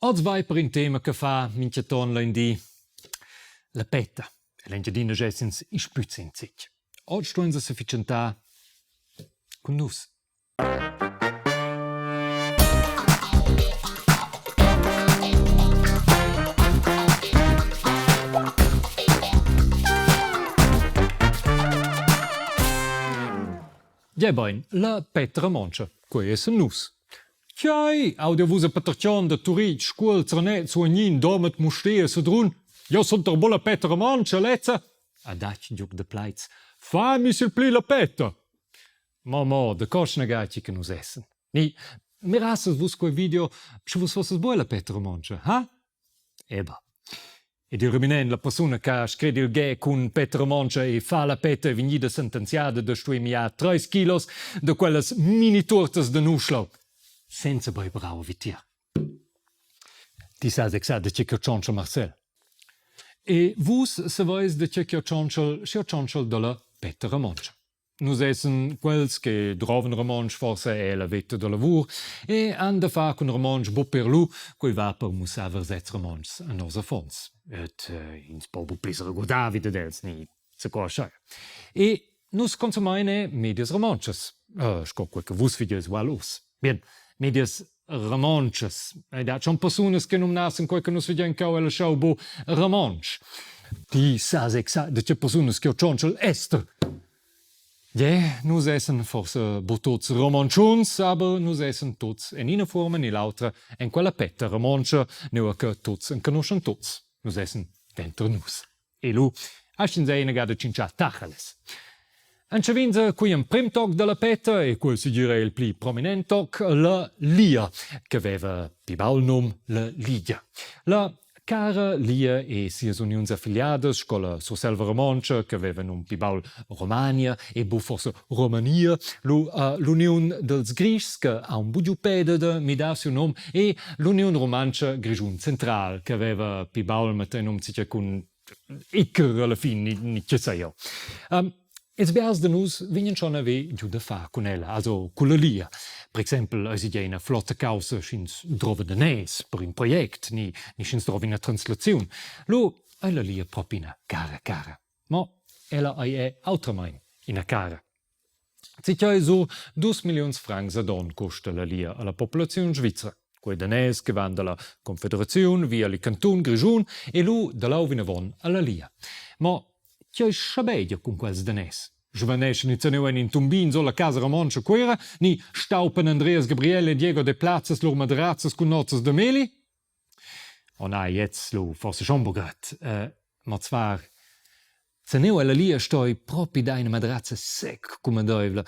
Oz vai per in tema che fa mintgaton lein dir la petta. Ell'Engiadina gessins i spüzza in zic. Oz stuein se fitschentar cun nus. Gebein, la petta romontscha, quei essan nus. Tgei auda vus a patertgond da Turitg, Scuol, Zernez, Suognin, Domat, Mustér e Sedrun? Jeu sun ter bulla petta romontscha, lezza! Adatg giug da plaids. Fa mi sil pli la petta! Mo, mo, da co snagati che nus essen. Ni, mirasses vus quei video, sche vus fosses buca la petta romontscha, ha? Eba. Ed il reminent, la persuna che ha scret il gag cun petta romontscha e fa la petta è vegnida sentenziada da stuer miar treis kilos da quellas mini-tuortas da nuschlau, senza beiber aua vitier. Ti sas exact da tge che tschontscha Marcel. E vus saveis da tge che tschontscha, sch'jeu tschontschel dalla petta romontscha. Nus essan quels che drovan romontsch forsa è la veta da lavur e han da far cun romontsch buc per lu, quei va per mussar versets romontschs a nos affons. Et eh, ins po buc pli seregurdar vi dad els ni zaco aschia. E nus consumein è medias romontschas, eh, sco quei che vus figeis ual uss. Bien, medias romontschas. Ei dat schon persunas che numnassen quei che nus vegein cheu ella schau bu romontsch. Ti sas exact de tge persunas che tschontschel ester. Je, nus essen forse bu tuts romontschuns, aber nus essen tuts en ina fuorma ni l'autra en quella petta romontscha, nua che tuts enconuschan tuts. Nus essen denter nus. E lu astg'ins era inagada tschintschar tacheles. Entschav'ins cugl emprim toc dalla petta e quel segir ei il pli prominent toc, la Lia, che veva pli baul num la Ligia. La cara Lia e sias uniuns affiliadas sco la Surselva Romontscha, che veva num pli baul Romania e bu forsa Romania, lu l'Uniun dels Grischs che ha un bugiu peda da midar siu num e l'Uniun Rumantscha Grischun Central che aveva pli baul metter num circa cun Icker alla fin, ni, ni che sai io. Um, ils biars da nus vegnan schon a ver giu da far cun ella, also culla Lia. Per exempel eisi gia ina flotta caussa sch'ins drova daners per in project ni, ni sch'ins drova ina translaziun. Lu ei la Lia propi ina cara cara. Mo ella ei è autramain ina cara. Tgei sur dus milliuns francs ad onn custa la Lia alla populaziun svizra. Quei daners che van dalla Confederaziun via il cantun Grischun e lu da leu vinavon alla Lia. Mo tgei schabegia cun quels daners? Svaneschan ils neu en in tumbin sulla casa romontscha Cuera ni staupan Andreas Gabriel e Diego Deplazes lur maderazzas cun nozzas da meli? Oh nein, jetzt lu forsa schon buc grad. Ma zwar Zaneu ella lia stoi propi dar ina madrazza sec cumadeivla.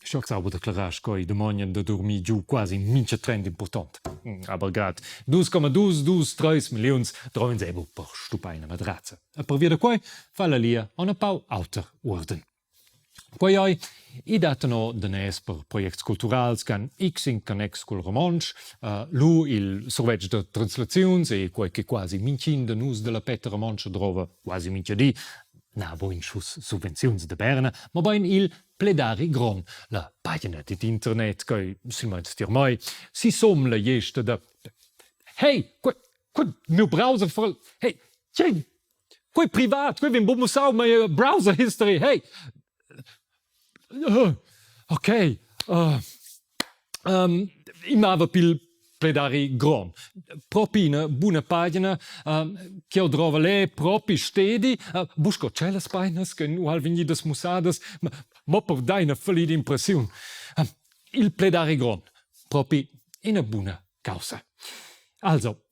Scho sauber declarar sco i dumognan da durmir giu quasi mincha trend important. Aber grad 2,2 2 3 milliuns drov'ins ebu per stupar ina madrazza. E pervia da quei fa la lia aunc pau auter uorden. Quei ei, i dat tenor daners per projects culturals ch'han x in connex cul romontsch, lu il survetsch da translaziuns e quei che quasi mintgin da nus dalla petta romontscha drova quasi mintga di, na buc in schuss subvenziuns da Berna, mobein il pledari grond, la pagina dad internet ch'ei silmeins tier mei sisum la gliesta da Hey, quei, quei miu browser, hey, tgei Quei privat, quei vegn buc mussau mei browser history, hey! Ok, uh, um, i mava pil pledari grond. Propi ina buna pagina uh, ch'jeu drova leu propi stedi, uh, buc sco tschellas paginas che nu han vegnidas mussadas, ma mo per dar ina fallida impressiun. Uh, il pledari grond, propi ina buna caussa. Also,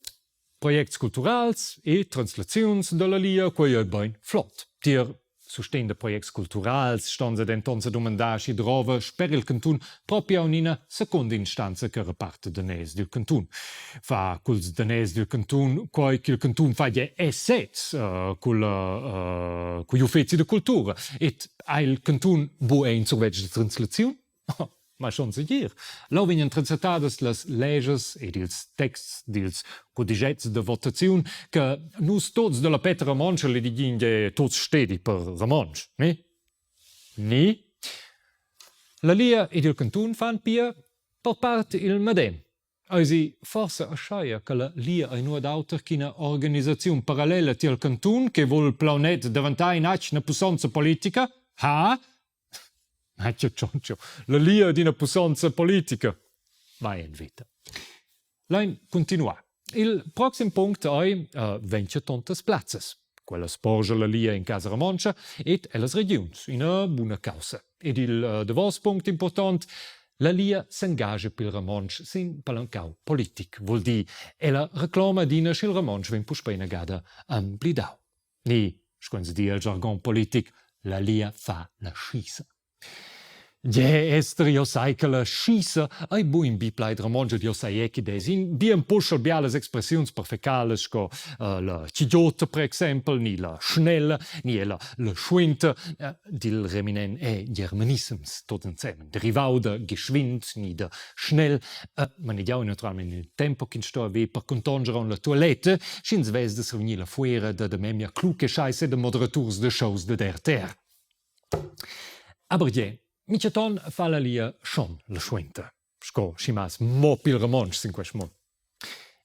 Projects culturals e translaziuns dalla Lia, quei ei bein flot. Tier sustegn da projects culturals ston se denton sedumandar schi drova sper il cantun propi aunc ina secunda instanza che reparta daners dil cantun. Fa culs daners dil cantun quei ch'il cantun fa gie è sez uh, culla, uh, cugl uffeci da cultura. Et ha il cantun bu ein survetsch de translaziun? Ma schon segir. Leu vegnan translatadas las leschas ed ils texts dils cudischets da votaziun che nus tots dalla petta romontscha ledigin gie tots stedi per romontsch, ne? Ni? La Lia ed il cantun fan pia per part il medem. Eisi forsa ascheia che la Lia ei nuot auter ch'ina organisaziun parallela tiel cantun che vul plaunet daventar in'atgna pussonza politica? Ha? Tge tschontscho, la Lia d'ina pussonza politica. Vai en veta. Lein continuar. Il proxim punct ei uh, ventgatontas plazzas. Quellas porscha la Lia in casa romontscha ed ellas regiuns, ina buna caussa. Ed il uh, davos punct important, la Lia s'engascha pil romontsch sin palancau politic, vul dir, ella reclama adina sch'il romontsch vegn puspei inagada amblidau. Ni, sco ins di el jargon politic, la Lia fa la schisa. Gie, ester, jeu sai che la schisa ei buc in bi plaid romontsch ed jeu sai è che dess in bien puschel bialas expressiuns per fecalas sco uh, la chigiota per exempel, ni la schnella, ni la, la schuinta, uh, dil reminent è germanissems tot ensemen, derivau da geschwind ni da schnell, uh, manegiau naturalmein il tempo ch'ins sto haver per contonscher aunc la tualetta, sch'ins vess da survegnir la fuera da da memia cluc e scheisse da moderaturs da shows dad RTR. Aber gie, mintgaton fa la Lia schon la schuenta, sco schi mass mo pil romontsch sin quest mund.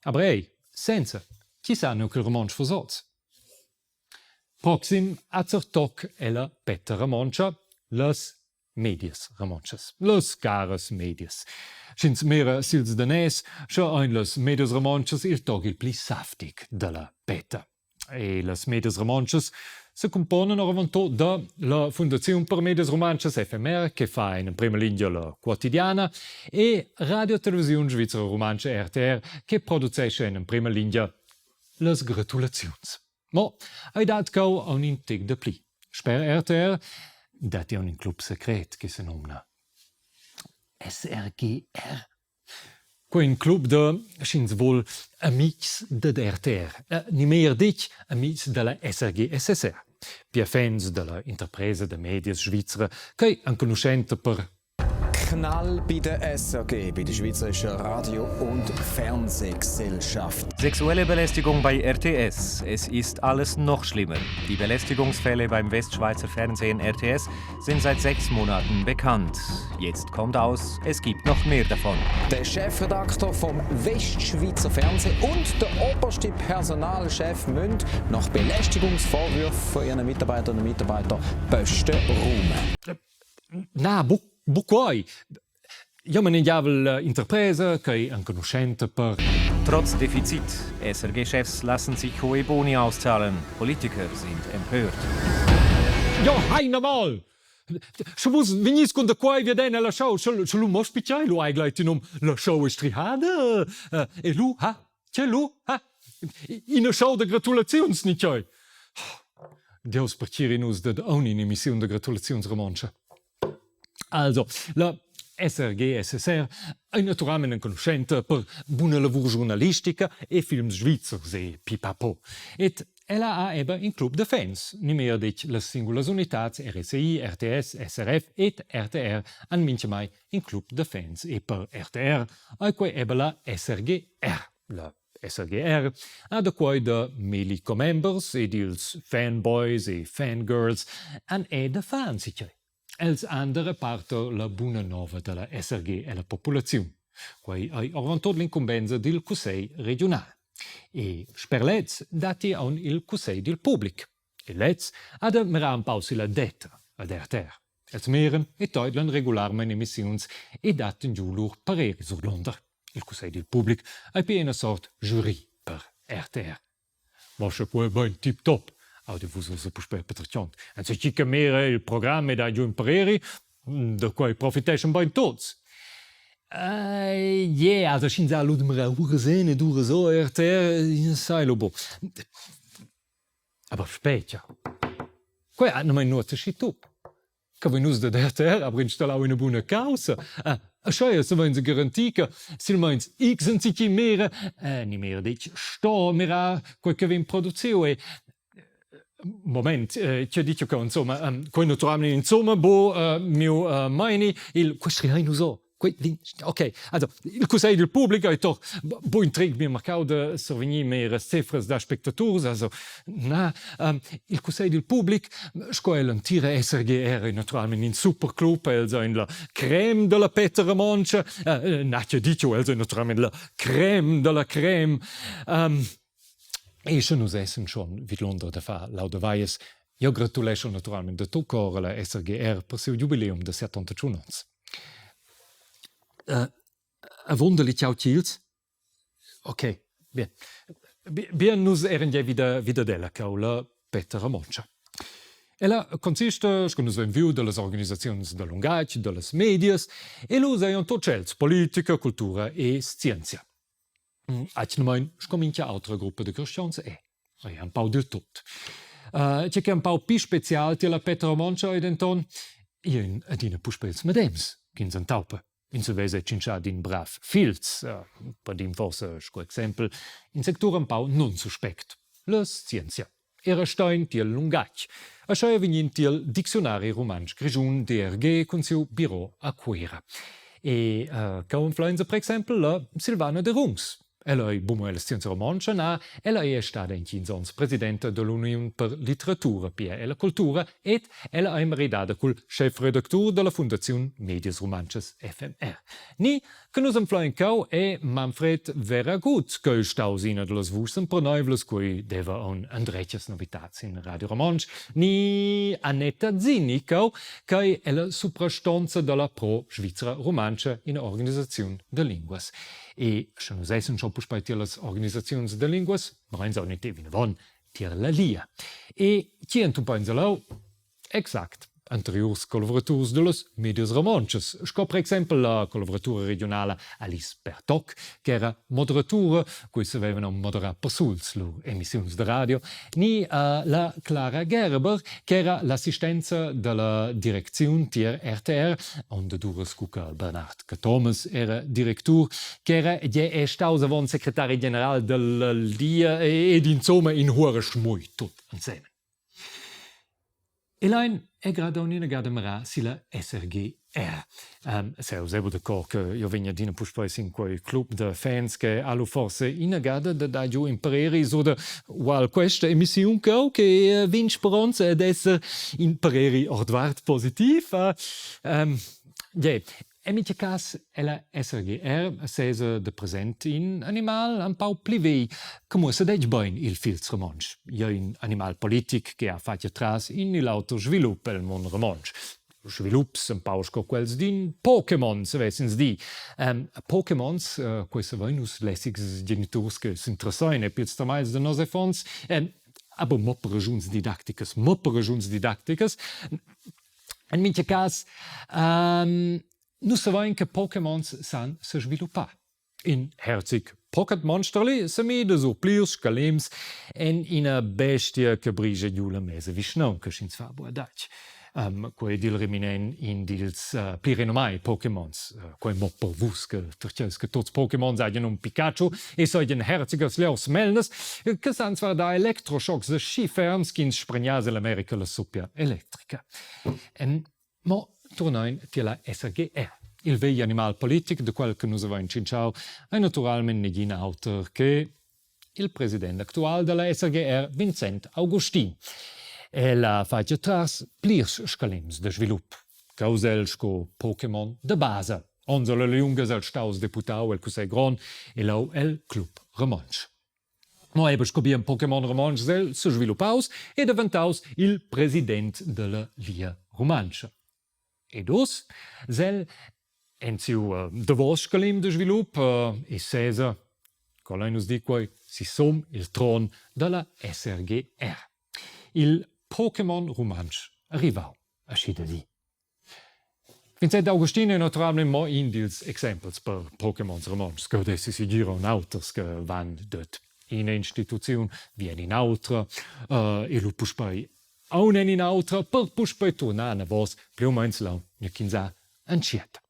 Aber ei, senza, chi sa nu ch'il romontsch fuss oz? Proxim ha toc ella petta romontscha las medias romontschas, las caras medias. Sch'ins mira sils daners, sche ein las medias romontschas il toc il pli saftig dalla petta. E las medias romontschas secumponan oravontut da la Fundaziun per medias rumantschas FMR che fa in emprima lingia la Quotidiana e Radio Televisiun Svizra Rumantscha RTR che producescha in emprima lingia las gratulaziuns. Mo ei dat cheu aunc in tec dapli. Sper RTR datti aunc in club secret che senumna SRGR. Quei in club da, sch'ins vul, amitgs dad RTR, ni meglier ditg, amitgs dalla SRG SSR, pia fans dalla interpresa da medias svizra ch'ei enconuschenta per Knall bei der SRG, bei der Schweizerischen Radio- und Fernsehgesellschaft. Sexuelle Belästigung bei RTS. Es ist alles noch schlimmer. Die Belästigungsfälle beim Westschweizer Fernsehen RTS sind seit sechs Monaten bekannt. Jetzt kommt aus, es gibt noch mehr davon. Der Chefredakteur vom Westschweizer Fernsehen und der oberste Personalchef müssen nach Belästigungsvorwürfen von ihren Mitarbeiterinnen und Mitarbeitern Posten räumen. Na, buc, buc quei. Jeu manegiavel interpresa ch'ei enconuschenta per Trotz Defizit. SRG-Chefs lassen sich hohe Boni auszahlen. Politiker sind empört. Ja, hai normal! Sche vus vegnis cun da quei viaden alla show, sche, sche lu mo spitgei, lu ei gleiti num la show è strihada. E lu, ha? Che lu, ha? Ina show da gratulaziuns, ni tgei? Deus pertgiri nus dad aunc in'emissiun da gratulaziuns romontscha. Also, la SRG SSR ei naturalmein enconuschenta per buna lavur giornalistica e films svizzers e pipapo. Ed ella ha eben in club da fans, ni meglier detg las singulas unitads RSI, RTS, SRF ed RTR han mintgamai in club da fans e per RTR ei quei eben la SRGR, la SRGR ha da quei da milli commembers ed ils fanboys e fangirls han è da far enzatgei. Els han da reparter la buna nova dalla SRG ella populaziun. Quei ei oravontut l'incumbensa dil cussegl regiunal. E sper lez datti aunc il cussegl dil public. E lez ha da mirar empau silla detta ad RTR. Els miran e teidlan regularmein emissiuns e dattan giu lur pareri surlunder. Il cussegl dil public ei pia ina sort jury per RTR. Ma sche quei bein tip-top, audi vus ussa puspei patertgond. Enzatgi che mira il program ed ha giu in pareri, da quei profiteschan bein tuts. Uh, yeah, also sch'ins ha lu da mirar uras en ed uras o RTR, sai lu buc. Aber spetga. Quei ha numai nuot aschi tup. Che vein nus dad RTR aber installau ina buna caussa. Aschia savein garantir che silmeins x enzatgi mira, ni meglier detg sto mirar quei che vegn produciu e Moment, ti ha detg che insomma, quei naturalmein insomma, bo miu meini, il quest rihein nus o. Quei vin, ok, also il cussegl dil public ei toch buin tric bien marcau de survegnir meras cifras da spectaturs, also na, um, il cussegl dil public, sco el entira SRGR ei naturalmein in superclub, els ein la crème della petta romontscha, uh, na che dicio, els ein naturalmein la crème della crème. Um, E sche nus essen schon vidlunder da far laudavaias, jeu gratuleschel naturalmein da tut cor alla SRGR per siu giubileum da 71 onns. Uh, avon da ligiau ch'ils? Ok, bien. Bien, nus eran gia vida, vida della caula Peter Romontscha. Ella consista, sco nus vein viu, dallas organisaziuns da lungatg, dallas medias e lu seian tot tschels, politica, cultura e scienzia. Atgnamein sco mintga autra gruppa da cristians è. Ei empau dil tut. Uh, tgei che è empau pli special tier la Petra Romontscha ei denton, ein adina puspei ils medems ch'ins entaupa. Ins vesa tschintschar d'in brav filz, uh, per dir forsa sco exempel, in sectur empau nunsuspect, la scienzia. Era stein tiel lungatg. Aschia vegn tiel Dicziunari Rumantsch Grischun DRG cun siu biro a Cuira. E uh, cheu anflein per exempel la Silvana Derungs. Ella ei buca ella scienza romontscha, na, ella ei stada entgins onns presidenta dall'Uniun per litteratura, pia ella cultura, ed ella ei maridada cul schefredactur dalla Fundaziun Medias Rumantschas FMR. Ni Che nus anflein cheu è Manfred Veragut, ch'ei staus ina dallas vuschs emperneivlas cui deva aunc endretgas novitads in Radio Romontsch, ni Annetta Zini cheu, ch'ei ella suprastonza dalla Pro Svizra Rumantscha, ina organisaziun da linguas. E sche nus essen schon puspei tier las organisaziuns da linguas, meins aunc vinavon tier la Lia. E chi entupeins leu? Exact. Anteriurs collavuraturs dallas medias romontschas, sco per exempel la collavuratura regiunala Alice Bertogg, ch'era moderatura, quei savevan aunc moderar persuls lur emissiuns da radio, ni uh, la Clara Gerber, ch'era l'assistenza dalla direcziun tier RTR, onde duras cu che Bernard Cathomas era directur, ch'era gie è staus avon secretari general dalla Lia ed insomma in huere schmui tut ensemen. E lein è grad aunc ina gada mirar silla SRGR. Um, seu sebo d'accord che io vegn adina puspei sin quei club da fans che ha lu forse ina gada da dar giu in pareri sur da ual questa emissiun cheu che vegn speronza ed esser in pareri ordvart positiv. Um, yeah. En mintga cas è la SRGR sesa da present in animal empau pli vegl che muossa detg bein il filz romontsch. Ei in animal politic che ha fatg atras in ni l'auter svilup el mund romontsch. Svilups empau sco quels d'in Pokémon, savess ins dir. Um, Pokémons, uh, quei savein nus lässigs geniturs che s'interessein e pils termagls da nos affons, um, aber mo per ragiuns didacticas, mo per ragiuns didacticas. En mintga cas, um, nus savein che Pokémons san sesviluppar. In herzig Pocket Monsterli semida sur plirs scalems en ina bestia che brigia giu la mesa vischnaunca, sch'ins fa buca adatg. Um, quei dil reminent in dils uh, pli renomai Pokémons. Uh, quei mo per vus che tercheus che tots Pokémons hagien un Pikachu e seigien herzigas liors melnas, che san zwar dar electroschocks aschi ferms ch'ins spregnas ell'America la suppia electrica. En, mo turnein tier la SRGR. Il vegl animal politic de quel che nus havein tschintschau ei naturalmein negin auter che il president actual dalla SRGR, Vincent Augustin. El ha fatg tras plirs scalems de svilup. Causa el sco Pokémon de basa. Onns alla liunga el staus deputau el Cussegl grond e lau el Club Romontsch. Mo eben sco bien Pokémon romontsch el sesviluppaus e daventaus il president dalla Lia Rumantscha. Ed uss sel en siu uh, davos scalem de svilup uh, e sesa, co lein nus dir quei, sisum il tron dalla SRGR. Il Pokémon rumantsch arrivau, aschi da dir. Vincent Augustin è naturalmein mo in dils exempels per Pokémons romontschs, che dessi segir aunc auters che van dad ina instituziun vi en in'autra uh, e lu puspei aunc en in'autra per puspei turnar anavos pli u meins leu, nua ch'ins ha entschiet.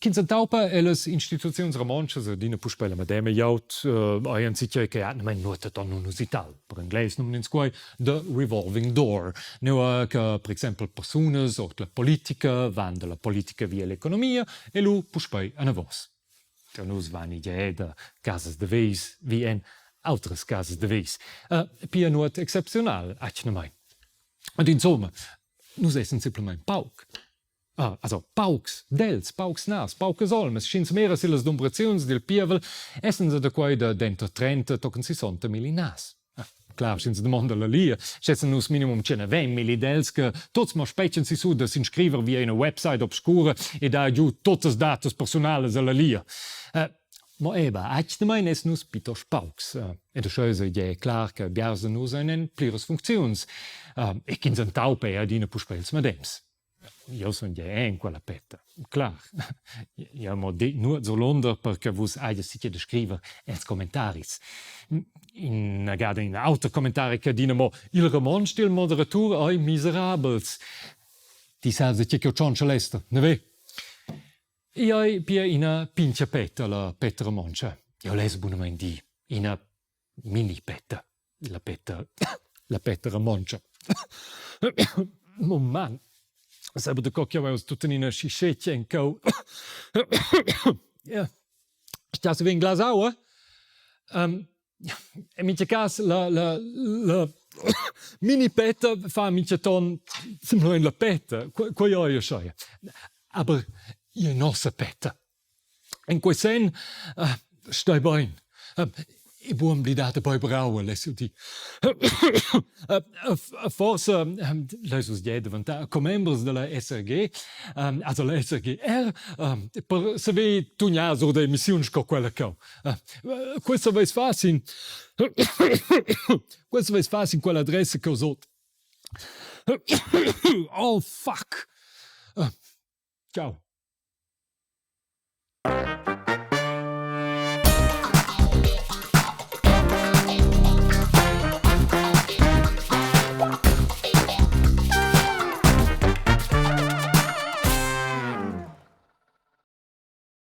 Ch'ins entaupa ellas instituziuns romontschas adina puspei la medema glieud, ei enzatgei che atgnamein nuota ton nunusital. Per engles numnan ins quei the revolving door, nua che per exempel persunas ord la politica van dalla politica via l'economia e lu puspei anavos. Tier nus van igl da casas da veis vi en autras casas da veis. Pia nuot excepziunal atgnamein. Ed insomma, nus essan simplamain pauc. Ah, also paucs dels, paucs nas, paucas olmas, sch'ins mira sillas dumbraziuns dil pievel, essan se da quei da denter 30 tochen 60 milli nas. Ah, clar, sch'ins damonda la Lia, schessan nus minimum 120 milli dels che tuts mo spetgan sissu da s'inscriver via ina website obscura e dar giu tuttas datas persunalas alla Lia. Eh, mo eba, atgnamein es nus piuttost paucs. Eh, ed aschia ei gie clar che biars da nus ein en pliras funcziuns eh, e ch'ins entaupa ei adina puspei ils medems. Jeu sun gie en quella petta, clar. Jeu mo di nuot surlunder per che vus hagies segir da scriver els commentaris. Ina gada in auter commentari che adina mo il romontsch dil moderatur ei miserabels. Ti sas tgei ch'jeu tschontschel ester, neve? Igl ei pia ina pintga petta, la petta romontscha. Jeu less bunamein dir ina Mini-petta. La petta la petta romontscha. Mo man, sai buca co ch'jeu hai tuttenina schi schetg en cheu. Ja. Stas vi in glas aua? Um, in mintga cas la la la mini-petta fa mintgaton semplamein la petta. Quei ei aschia. Aber ia nossa petta. En quei senn stai bein. E buca emblidar da beiber aua, less jeu dir. Forsa leis vus gie daventar commembers dalla SRG, also la SRGR, per saver tugnar sur da emissiuns sco quella cheu. Quei saveis far sin quei saveis far sin quella adressa cheu sut. Oh fuck! Ciao.